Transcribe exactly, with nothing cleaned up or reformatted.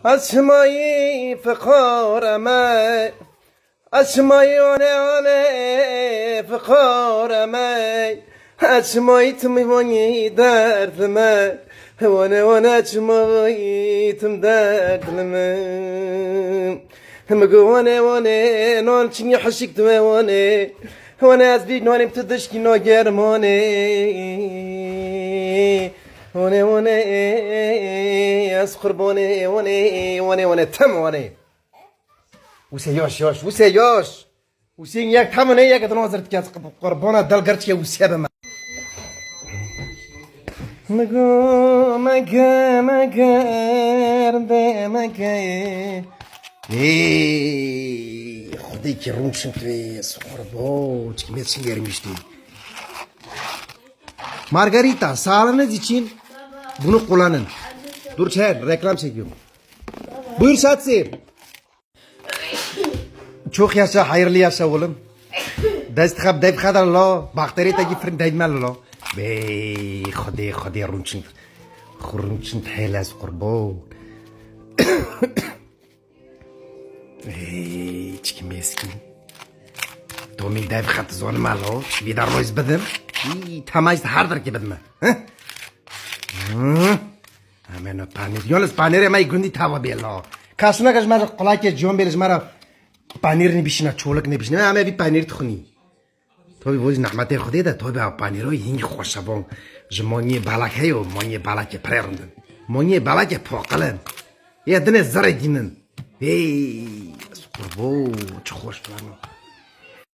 Esmayî fiqar eme. Esmayî wane wane fiqar eme. Esmayî tim wanî derdime. Wane wane esmayî tim derdime. Migo wane wane non çingî hişik tu me wane. Wane ez vî nonê tu dişkî no germane. Wane wane ez qurbane wane wane wane tem wane. Wise yaş yaş wise yaş. Wise yek tam ne yek din hazır dikez qurbana dil gerçke wise bime. Migo mege mege erde mege. Ey, Xwedê ki rûn çin tu ê, sixur bo, çikî me çin germiştî. Margarita, sağlığınız için bunu kullanın. Dur çer, reklam çekiyorum. Buyur Şatsi. Çok yaşa, hayırlı yaşa oğlum. Dest xeb dev xedar lo, bakterî te gî firin dev mel lo. Bey, Xwedê, Xwedê rûn çin. Rûn çin hêlez qurbo. Ey, çikî meskîn. Tomî dev xet zonime lo. Vî de roz bidim. Î, tamaj de her derkê bidime. Heh. Hı. Hemen o panîr. Yalnız panîrê me gundî tava bê lo. Kasuna ka ji me re qulakê ciyon bê ji me re panîr nebişine, çolik nebişine. Em ê vî panîr dixwinî. Tabii bu zî nehmetê Xwedê de, tabii ev panîro hîngî xweş e, bon. Ji manyê balak heye û manyê balakê pirê rind in. Manyê balakê poqil in. Yê dinê zerê dînin. Hey, ez qurbo, çi xweş plan o.